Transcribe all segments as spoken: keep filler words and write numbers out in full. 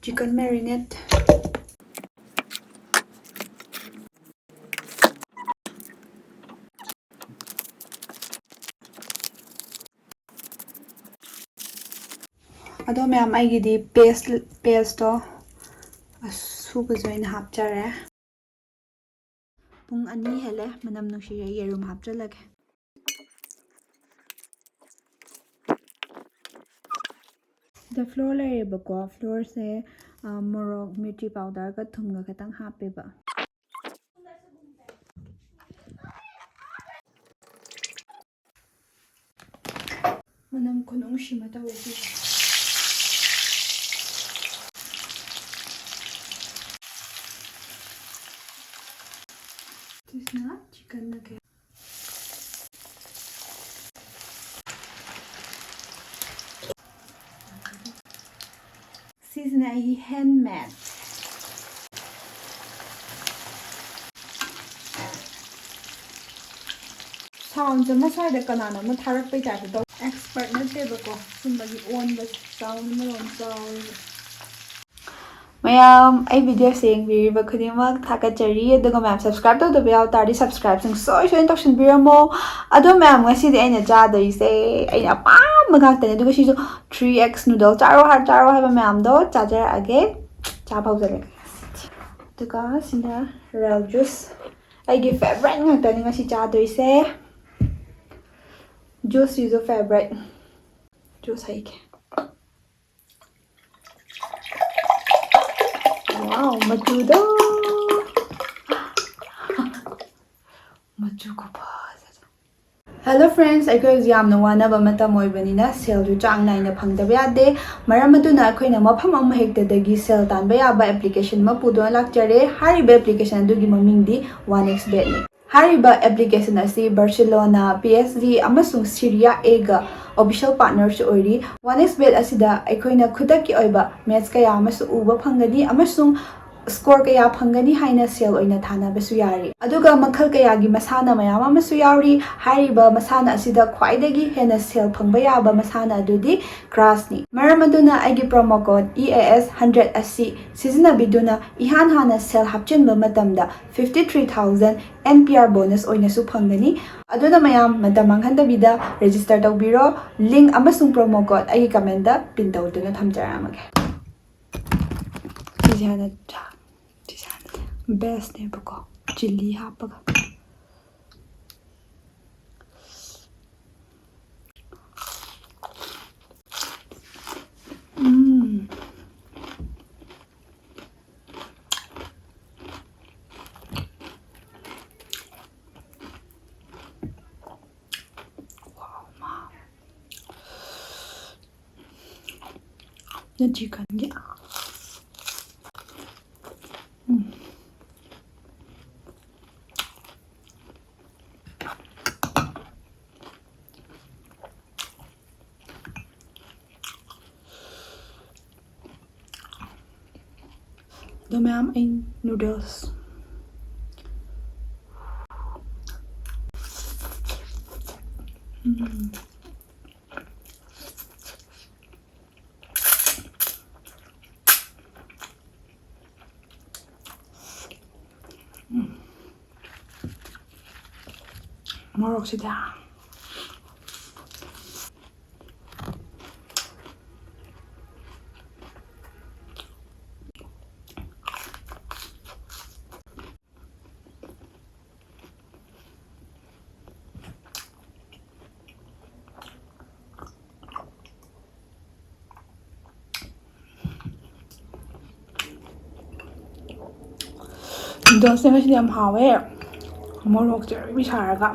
Chicken marinade. ꯑꯗꯣ ꯃꯌꯥꯝ, ꯑꯩꯒꯤꯗꯤ paste, pasteꯇꯣ ꯑꯁꯨꯕꯁꯨ ꯑꯩꯅ ꯍꯥꯞꯆꯔꯦ꯫ ꯄꯨꯡ ꯑꯅꯤ ꯍꯦꯜꯂꯦ, ꯃꯅꯝ ꯅꯨꯡꯁꯤꯔꯦ, ꯌꯦꯔꯨꯝ ꯍꯥꯞꯆꯤꯜꯂꯒꯦ꯫ ꯁꯤꯗ flour ꯂꯩꯔꯦꯕꯀꯣ, flourꯁꯦ, ꯑ, ꯃꯣꯔꯣꯛ, ꯃꯤꯔꯆꯤ powderꯒ ꯊꯨꯝꯒ ꯈꯤꯇꯪ ꯍꯥꯞꯄꯦꯕ꯫ ꯃꯅꯝ ꯈꯨꯅꯨꯡꯁꯤ ꯑꯃ ꯇꯧꯋꯦ ꯁꯤꯁꯦ꯫ ꯁꯤꯁꯤꯅ chicken nugget꯫ ꯁꯤꯁꯤꯅ ꯑꯩꯒꯤ handmade꯫ Soundꯁꯦ ꯑꯃ ꯁ꯭ꯋꯥꯏꯗ ꯀꯅꯥꯅꯣꯝꯅ ꯊꯥꯔꯛꯄꯩ typeꯇ ꯇꯧ꯫ Expert ꯅꯠꯇꯦꯕꯀꯣ, ꯁꯨꯝꯕꯒꯤ ꯑꯣꯟꯕꯁꯦ꯫ Sound ꯃꯔꯣꯝ ꯆꯥꯎꯔꯤꯕ꯫ ꯃꯌꯥꯝ, ꯑꯩ videoꯁꯦ ꯌꯦꯡꯕꯤꯔꯤꯕ ꯈꯨꯗꯤꯡꯃꯛ ꯊꯥꯒꯠꯆꯔꯤ꯫ ꯑꯗꯨꯒ ꯃꯌꯥꯝ, subscribe ꯇꯧꯗꯕ ꯌꯥꯎ ꯇꯥꯔꯗꯤ subscribeꯁꯤꯡ ꯁꯣꯏ ꯁꯣꯏꯅ ꯇꯧꯁꯤꯟꯕꯤꯔꯝꯃꯣ꯫ ꯑꯗꯣ ꯃꯌꯥꯝ, ꯉꯁꯤꯗꯤ ꯑꯩꯅ ꯆꯥꯗꯣꯏꯁꯦ ꯑꯩꯅ ꯑꯄꯥꯝꯕ ꯉꯥꯛꯇꯅꯦ꯫ ꯑꯗꯨꯒ ꯁꯤꯁꯨ three X noodle ꯆꯥꯔꯣ ꯍꯥꯏ, ꯆꯥꯔꯣ ꯍꯥꯏꯕ ꯃꯌꯥꯝꯗꯣ ꯆꯥꯖꯔꯛꯑꯒꯦ꯫ ꯆꯥꯕ ꯍꯧꯖꯔꯒꯦ꯫ ꯑꯗꯨꯒ ꯁꯤꯅ real juice꯫ ꯑꯩꯒꯤ favourite ꯉꯥꯛꯇꯅꯤ ꯉꯁꯤ ꯆꯥꯗꯣꯏꯁꯦ꯫ Juiceꯁꯤꯁꯨ favourite꯫ Juice ꯍꯩꯒꯦ꯫ Wow, ꯃꯆꯨꯗꯣ꯫ ꯃꯆꯨ ꯈꯨꯐꯖꯗꯣ꯫ Hello friends, ꯑꯩꯈꯣꯏ ꯍꯧꯖꯤꯛ ꯌꯥꯝꯅ ꯋꯥꯅꯕ ꯃꯇꯝ ꯑꯣꯏꯕꯅꯤꯅ ꯁꯦꯜꯁꯨ ꯆꯥꯡ ꯅꯥꯏꯅ ꯐꯪꯗꯕ ꯌꯥꯗꯦ꯫ ꯃꯔꯝ ꯑꯗꯨꯅ ꯑꯩꯈꯣꯏꯅ ꯃꯐꯝ ꯑꯃꯍꯦꯛꯇꯗꯒꯤ ꯁꯦꯜ ꯇꯥꯟꯕ ꯌꯥꯕ application ꯑꯃ ꯄꯨꯗꯨꯅ ꯂꯥꯛꯆꯔꯦ꯫ ꯍꯥꯏꯔꯤꯕ application ꯑꯗꯨꯒꯤ ꯃꯃꯤꯡꯗꯤ One X Betꯅꯤ꯫ ꯍꯥꯏꯔꯤꯕ application ꯑꯁꯤ Barcelona, P S G ꯑꯃꯁꯨꯡ Serie Aꯒ official partnerꯁꯨ ꯑꯣꯏꯔꯤ꯫ One X Bet ꯑꯁꯤꯗ ꯑꯩꯈꯣꯏꯅ ꯈꯨꯗꯛꯀꯤ ꯑꯣꯏꯕ match ꯀꯌꯥ ꯑꯃꯁꯨ ꯎꯕ ꯐꯪꯒꯅꯤ ꯑꯃꯁꯨꯡ ꯁ꯭ꯀꯣꯔ ꯀꯌꯥ ꯐꯪꯒꯅꯤ ꯍꯥꯏꯅ ꯁꯦꯜ ꯑꯣꯏꯅ ꯊꯥꯅꯕꯁꯨ ꯌꯥꯔꯤ꯫ ꯑꯗꯨꯒ ꯃꯈꯜ ꯀꯌꯥꯒꯤ ꯃꯁꯥꯟꯅ ꯃꯌꯥꯝ ꯑꯃꯁꯨ ꯌꯥꯎꯔꯤ꯫ ꯍꯥꯏꯔꯤꯕ ꯃꯁꯥꯟꯅ ꯑꯁꯤꯗ ꯈ꯭ꯋꯥꯏꯗꯒꯤ ꯍꯦꯟꯅ ꯁꯦꯜ ꯐꯪꯕ ꯌꯥꯕ ꯃꯁꯥꯟꯅ ꯑꯗꯨꯗꯤ ꯀ꯭ꯔꯥꯁꯅꯤ꯫ ꯃꯔꯝ ꯑꯗꯨꯅ ꯑꯩꯒꯤ promo code E A S hundred ꯑꯁꯤ ꯁꯤꯖꯤꯟꯅꯕꯤꯗꯨꯅ ꯏꯍꯥꯟ ꯍꯥꯟꯅ ꯁꯦꯜ ꯍꯥꯞꯆꯤꯟꯕ ꯃꯇꯝꯗ fifty three thousand N P R bonus ꯑꯣꯏꯅꯁꯨ ꯐꯪꯒꯅꯤ꯫ ꯑꯗꯨꯅ ꯃꯌꯥꯝ ꯃꯇꯝ ꯃꯥꯡꯍꯟꯗꯕꯤꯗ register ꯇꯧꯕꯤꯔꯣ꯫ Link ꯑꯃꯁꯨꯡ promo code ꯑꯩꯒꯤ comment ꯇ pin ꯇꯧꯗꯨꯅ ꯊꯝꯖꯔꯝꯃꯒꯦ꯫ ꯁꯤꯁꯦ ꯍꯥꯟꯅ ꯆꯥ-, ꯁꯤꯁꯦ ꯍꯥꯟꯅ best ꯅꯦꯕꯀꯣ, chilli ꯍꯥꯞꯄꯒ꯫ ꯎꯝ꯫ ꯋꯥꯎ, ꯃꯥ꯫ ꯅ ꯆꯤꯀꯟꯒꯤ꯫ ꯎꯝ꯫ ꯑꯗꯣ ꯃꯌꯥꯝ, ꯑꯩ noodles꯫ ꯎꯝ꯫ ꯎꯝ꯫ ꯃꯣꯔꯣꯛꯁꯤꯗ꯫ Noodlesꯁꯦ ꯉꯁꯤꯗꯤ ꯌꯥꯝ ꯍꯥꯎꯋꯦ, ꯃꯣꯔꯣꯛꯁꯦ ꯑꯔꯣꯏꯕꯤ ꯁꯥꯔꯒ꯫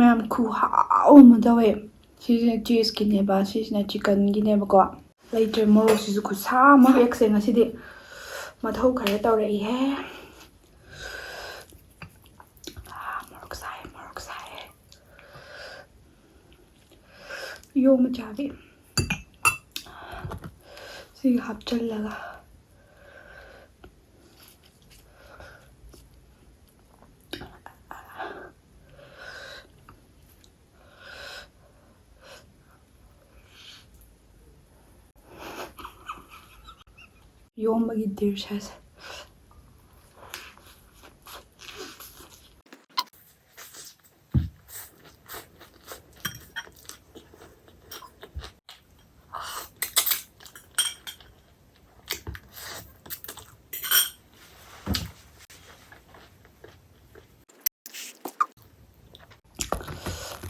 ꯌꯥꯝ ꯈꯨꯍꯥꯎ ꯑꯃ ꯇꯧꯋꯦ꯫ ꯁꯤꯁꯤꯅ ꯆꯤꯁꯀꯤꯅꯦꯕ, ꯁꯤꯁꯤꯅ ꯆꯤꯀꯟꯒꯤꯅꯦꯕꯀꯣ꯫ ꯂꯩꯇ꯭ꯔꯦ, ꯃꯣꯔꯣꯛꯁꯤꯁꯨ ꯈꯨꯠꯁꯥ ꯑꯃ꯫ ꯆꯦꯛꯁꯦ ꯉꯁꯤꯗꯤ ꯃꯊꯧ ꯈꯔ ꯇꯧꯔꯛꯏꯍꯦ꯫ ꯃꯣꯔꯣꯛ ꯁꯥꯏ, ꯃꯣꯔꯣꯛ ꯁꯥꯏ꯫ ꯌꯣ ꯃꯆꯥꯗꯤ ꯁꯤꯒ ꯍꯥꯞꯆꯜꯂꯒ꯫ ꯌꯣꯝꯕꯒꯤ ꯗ꯭ꯔꯤꯁꯁꯦ꯫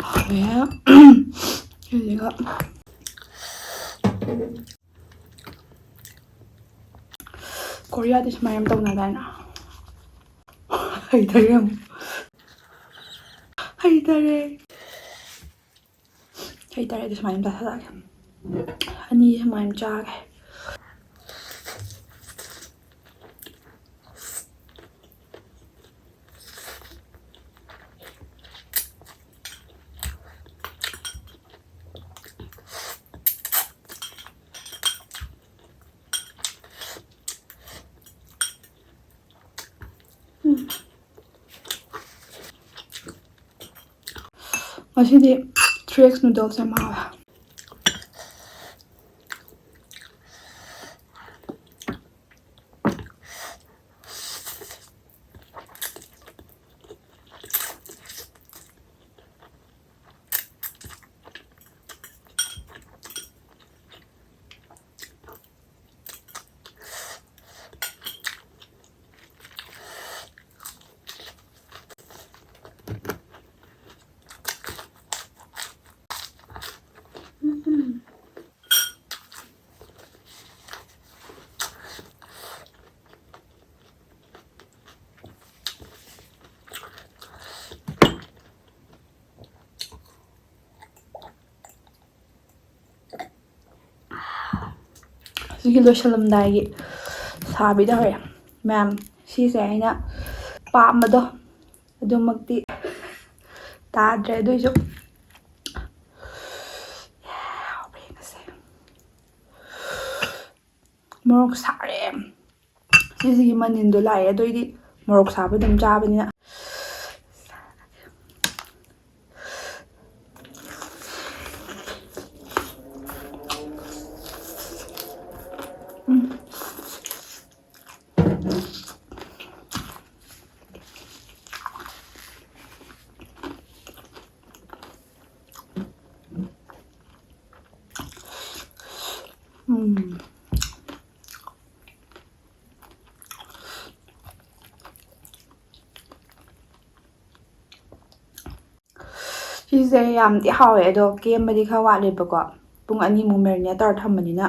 ꯍꯥꯎꯋꯦ꯫ ꯑꯗꯨꯒ ꯀꯣꯔꯤꯌꯥꯗꯤ ꯁꯨꯃꯥꯏꯅ ꯌꯥꯝ ꯇꯧꯅꯗꯥꯏꯅꯦ? ꯍꯩꯇꯔꯦ ꯑꯃꯨꯛ꯫ ꯍꯩꯇꯔꯦ꯫ ꯍꯩꯇꯔꯦ, ꯑꯗꯨ ꯁꯨꯃꯥꯏꯅ ꯑꯗꯨꯝ ꯆꯥꯊꯔꯛꯑꯒꯦ꯫ ꯑꯅꯤ ꯁꯨꯃꯥꯏꯅ ꯆꯥꯒꯦ꯫ ꯎꯝ꯫ ꯉꯁꯤꯗꯤ ꯊ꯭ꯔꯤ ꯑꯦꯛꯁ ꯅꯨꯗꯜꯁ ꯌꯥꯝ ꯍꯥꯎꯋꯦ꯫ ꯁꯤꯒꯤ ꯂꯣꯏꯁꯤꯜꯂꯝꯗꯥꯏꯒꯤ ꯁꯥꯕꯤꯗ ꯍꯧꯔꯦ ꯃꯌꯥꯝ꯫ ꯁꯤꯁꯦ ꯑꯩꯅ ꯄꯥꯝꯕꯗꯣ ꯑꯗꯨꯃꯛꯇꯤ ꯇꯥꯗ꯭ꯔꯦ, ꯑꯗꯨꯏꯁꯨ ꯍꯥꯎꯕ꯭ꯔꯥ ꯌꯦꯡꯉꯁꯦ꯫ ꯃꯣꯔꯣꯛ ꯁꯥꯔꯦ꯫ ꯁꯤꯁꯤꯒꯤ ꯃꯅꯤꯟꯗꯣ ꯂꯥꯛꯑꯦ꯫ ꯑꯗꯨ ꯑꯩꯗꯤ ꯃꯣꯔꯣꯛ ꯁꯥꯕ ꯑꯗꯨꯝ ꯆꯥꯕꯅꯤꯅ꯫ ꯎꯝ꯫ ꯎꯝ꯫ ꯁꯤꯁꯦ ꯌꯥꯝꯗꯤ ꯍꯥꯎꯋꯦ, ꯑꯗꯣ ꯀꯦꯝꯕꯗꯤ ꯈꯔ ꯋꯥꯠꯂꯦꯕꯀꯣ꯫ ꯄꯨꯡ ꯑꯅꯤꯃꯨꯛ marinate ꯇꯧꯔ ꯊꯝꯕꯅꯤꯅ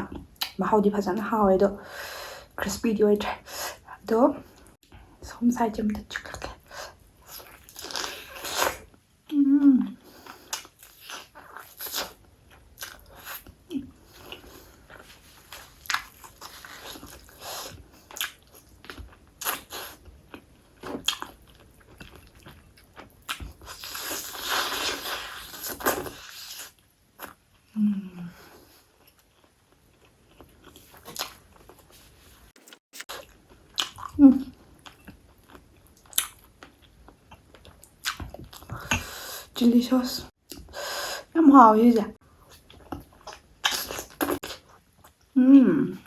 ꯃꯍꯥꯎꯗꯤ ꯐꯖꯅ ꯍꯥꯎꯋꯦ, ꯑꯗꯣ crispy ꯗꯤ ꯑꯣꯏꯗ꯭ꯔꯦ꯫ ꯑꯗꯣ ꯁꯣꯝ side ꯁꯦ ꯑꯝꯇ ꯆꯤꯛꯂꯛꯀꯦ꯫ ꯎꯝ꯫ ꯎꯝ꯫ ꯎꯝ꯫ Chilli sauce꯫ ꯌꯥꯝ ꯍꯥꯎꯋꯦ ꯁꯤꯁꯦ꯫ ꯎꯝ꯫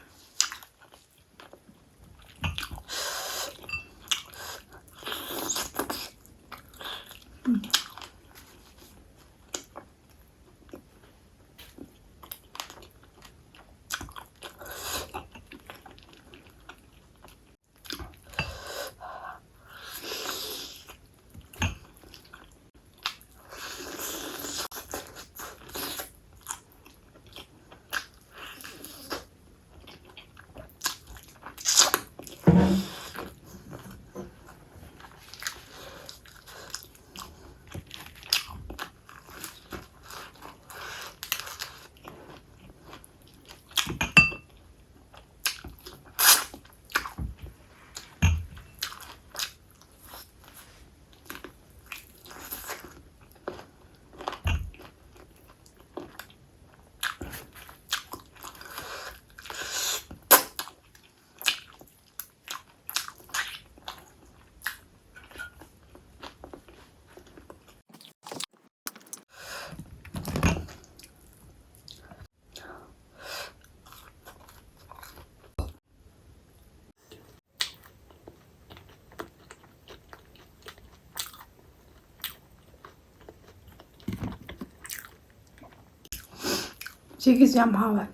ꯁꯤꯒꯤꯁꯦ ꯌꯥꯝ ꯍꯥꯎꯋꯦ,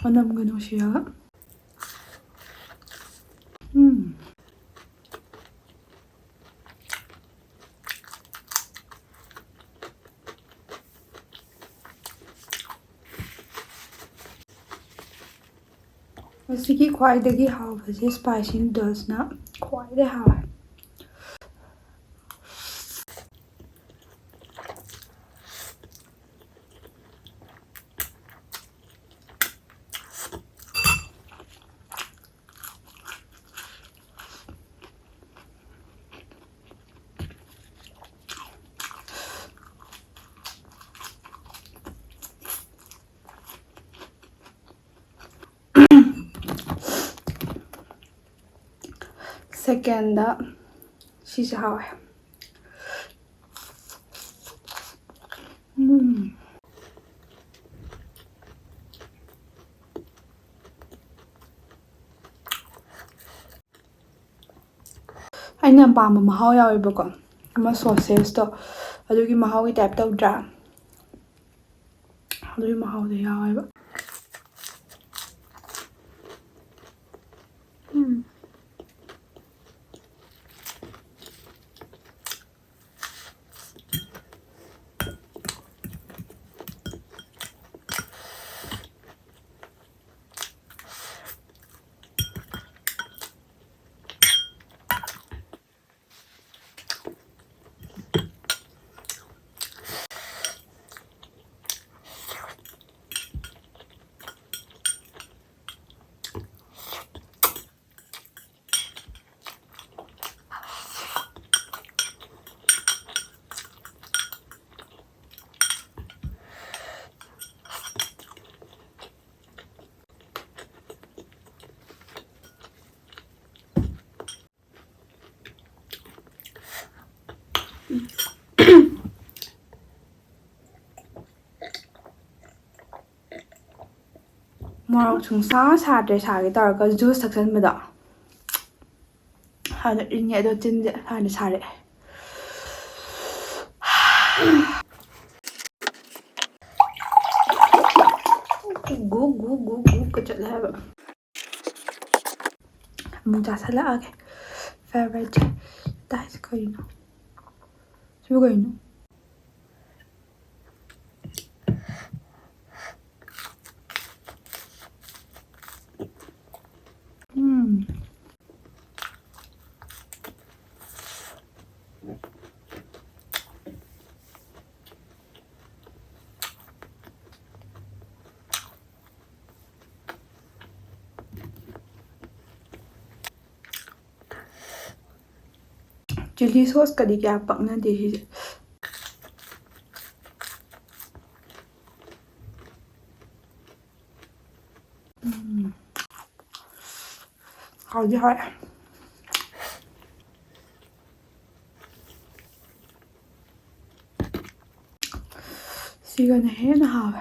ꯃꯅꯝꯒ ꯅꯨꯡꯁꯤꯔꯒ꯫ ꯎꯝ꯫ ꯃꯁꯤꯒꯤ ꯈ꯭ꯋꯥꯏꯗꯒꯤ ꯍꯥꯎꯕꯁꯦ spicy noodlesꯅ ꯈ꯭ꯋꯥꯏꯗꯒꯤ ꯍꯥꯎꯋꯦ꯫ Secondꯗ ꯁꯤꯁꯦ ꯍꯥꯎꯋꯦ꯫ ꯎꯝ꯫ ꯑꯩꯅ ꯌꯥꯝ ꯄꯥꯝꯕ ꯃꯍꯥꯎ ꯌꯥꯎꯋꯦꯕꯀꯣ, ꯑꯃ sausageꯇꯣ, ꯑꯗꯨꯒꯤ ꯃꯍꯥꯎꯒꯤ type ꯇꯧꯗ꯭ꯔꯥ? ꯑꯗꯨꯒꯤ ꯃꯍꯥꯎꯗꯣ ꯌꯥꯎꯋꯦꯕ꯫ ꯎꯝ꯫ ꯃꯣꯔꯣꯛ ꯁꯨꯡꯁꯥ ꯁꯥꯗ꯭ꯔꯦ, ꯁꯥꯒꯦ ꯇꯧꯔꯒ juice ꯊꯛꯆꯟꯕꯗꯣ꯫ ꯍꯥꯟꯅ ꯏꯪꯉꯦ, ꯑꯗꯣ ꯆꯤꯟꯁꯦ ꯍꯥꯟꯅ ꯁꯥꯔꯛꯑꯦ꯫ ꯒꯨ ꯒꯨ ꯒꯨ ꯒꯨꯒ ꯆꯠꯂꯦ ꯍꯥꯏꯕ꯫ ꯑꯃꯨꯛ ꯆꯥꯁꯜꯂꯛꯑꯒꯦ꯫ ꯐꯦꯚꯔꯥꯏꯠꯁꯦ꯫ ꯇꯥꯏꯁꯦ ꯀꯩꯅꯣ? ꯁꯤꯕꯨ ꯀꯩꯅꯣ? ꯎꯝ꯫ ꯆꯤꯂꯤ ꯁꯣꯁꯀꯗꯤ ꯀꯌꯥ ꯄꯛꯅꯗꯦ ꯁꯤꯁꯦ꯫ ꯎꯝ꯫ ꯍꯥꯎꯗꯤ ꯍꯥꯎꯋꯦ꯫ ꯁꯤꯒꯅ ꯍꯦꯟꯅ ꯍꯥꯎꯋꯦ꯫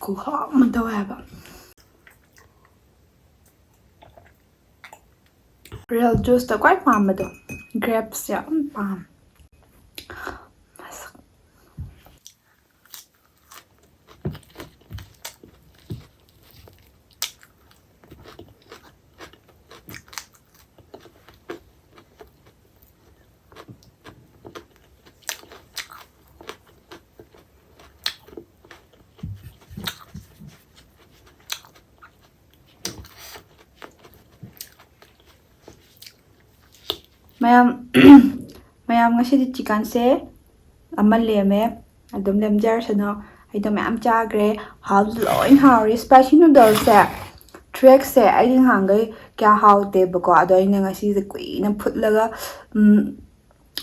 ꯈꯨꯍꯥꯎ ꯑꯃ ꯇꯧꯋꯦ ꯍꯥꯏꯕ꯫ ꯔꯤꯌꯦꯜ ꯖꯨꯁꯇ ꯈ꯭ꯋꯥꯏ ꯄꯥꯝꯕꯗꯣ, ꯒ꯭ꯔꯦꯞꯁꯦ ꯌꯥꯝ ꯄꯥꯝꯃꯦ꯫ ꯃꯁꯛ ꯃꯌꯥꯝ, ꯃꯌꯥꯝ ꯉꯁꯤꯗꯤ ꯆꯤꯛꯀꯟꯁꯦ ꯑꯃ ꯂꯦꯝꯃꯦ, ꯑꯗꯨꯝ ꯂꯦꯝꯖꯔꯁꯅꯨ꯫ ꯑꯩꯗꯣ ꯃꯌꯥꯝ ꯆꯥꯈ꯭ꯔꯦ, ꯍꯥꯎꯁꯨ ꯂꯣꯏ ꯍꯥꯎꯔꯦ꯫ ꯁ꯭ꯄꯥꯏꯁꯤ ꯅꯨꯗꯜꯁꯦ ꯇ꯭ꯔꯦꯛꯁꯦ ꯑꯩꯗꯤ ꯅꯍꯥꯟꯈꯩ ꯀꯌꯥ ꯍꯥꯎꯇꯦꯕꯀꯣ, ꯑꯗꯣ ꯑꯩꯅ ꯉꯁꯤꯁꯦ ꯀꯨꯏꯅ ꯐꯨꯠꯂꯒ, ꯎꯝ,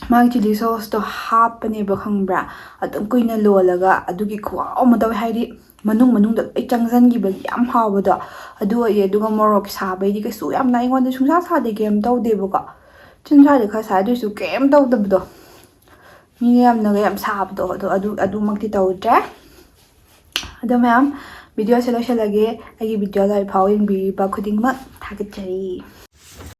ꯃꯥꯒꯤ ꯆꯤꯂꯤ ꯁꯣꯁꯇꯣ ꯍꯥꯞꯄꯅꯦꯕ, ꯈꯪꯕ꯭ꯔꯥ? ꯑꯗꯨꯝ ꯀꯨꯏꯅ ꯂꯣꯜꯂꯒ ꯑꯗꯨꯒꯤ ꯈꯨꯍꯥꯎ ꯑꯃ ꯇꯧꯋꯦ, ꯍꯥꯏꯗꯤ ꯃꯅꯨꯡ ꯃꯅꯨꯡꯗ ꯂꯣꯏ ꯆꯪꯁꯤꯟꯈꯤꯕꯒꯤ ꯌꯥꯝ ꯍꯥꯎꯕꯗꯣ ꯑꯗꯨ ꯑꯣꯏꯌꯦ꯫ ꯑꯗꯨꯒ ꯃꯣꯔꯣꯛ ꯁꯥꯕꯩꯗꯤ ꯀꯩꯁꯨ ꯌꯥꯝꯅ ꯑꯩꯉꯣꯟꯗ ꯁꯨꯡꯁꯥ ꯁꯥꯗꯦ, ꯀꯩꯝ ꯇꯧꯗꯦꯕꯀꯣ꯫ ꯆꯤꯟ ꯁ꯭ꯋꯥꯏꯗ ꯈꯔ ꯁꯥꯏ, ꯑꯗꯨꯏꯁꯨ ꯀꯩꯝ ꯇꯧꯗꯕꯗꯣ, ꯃꯤꯅ ꯌꯥꯝꯅꯒ ꯌꯥꯝ ꯁꯥꯕꯗꯣ, ꯑꯗꯣ ꯑꯗꯨ ꯑꯗꯨꯃꯛꯇꯤ ꯇꯧꯗ꯭ꯔꯦ꯫ ꯑꯗꯣ ꯃꯌꯥꯝ, ꯚꯤꯗꯤꯑꯣꯁꯦ ꯂꯣꯏꯁꯤꯜꯂꯒꯦ꯫ ꯑꯩꯒꯤ ꯚꯤꯗꯤꯑꯣ ꯂꯣꯏꯐꯥꯎ ꯌꯦꯡꯕꯤꯔꯤꯕ ꯈꯨꯗꯤꯡꯃꯛ ꯊꯥꯒꯠꯆꯔꯤ꯫